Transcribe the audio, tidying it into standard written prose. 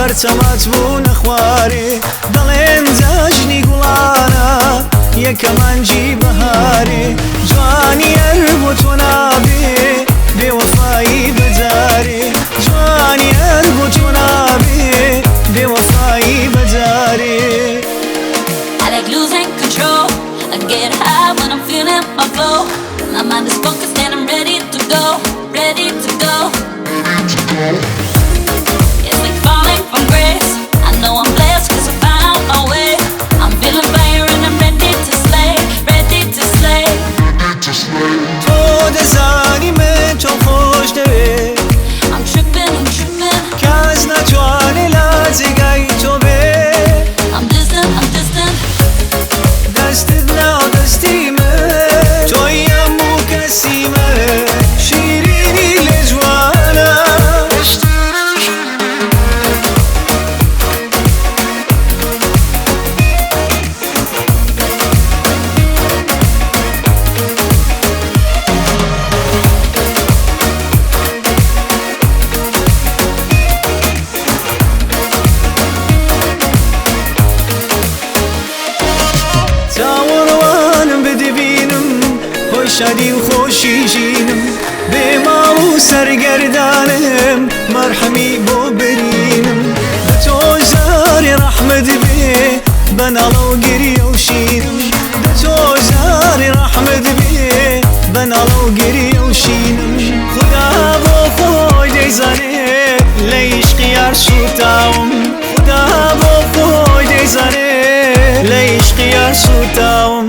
بەرچەماچ بوونە خوارێ دەڵێن جەژنی گوڵانە یەکەمانجی بەهارێ جوانی هەر بۆ تۆ نابێ بێوەفایی بەجارێ جوانی هەر بۆ تۆ نابێ بێوەفایی بەجارێ. I like losing control. I get high when I'm feeling my flow. My mind is focused and I'm ready to go, ready to go. It's like falling from grace. I know I'm blessed 'cause I found my way. I'm feeling fire and I'm ready to slay, ready to slay. تۆ دەزانی من تۆم خۆش دەوێ I'm tripping, I'm tripping. کەس ناتوانێ لە جێگای تۆ بێ I'm distant, I'm distant. دەستت ناو دەستی من تۆی هەموو کەسی من شیرینی لێ جوانە. چاوەڕوانم بدبینم خۆی شادی و خۆشی ژینم بێ ماڵ و سەرگەردانم مەرحەمی بۆ برینم بە تۆ ژاری ڕەحمەت بێ بەناڵە و گریە و شینم بە تۆ ژاری ڕەحمەت بێ بەناڵە و گریە و شینم خودا بۆ خۆی دەیزانێ لە عیشقی یار سووتاوم خودا بۆ خۆی دەیزانێ لە عیشقی یار سووتاوم.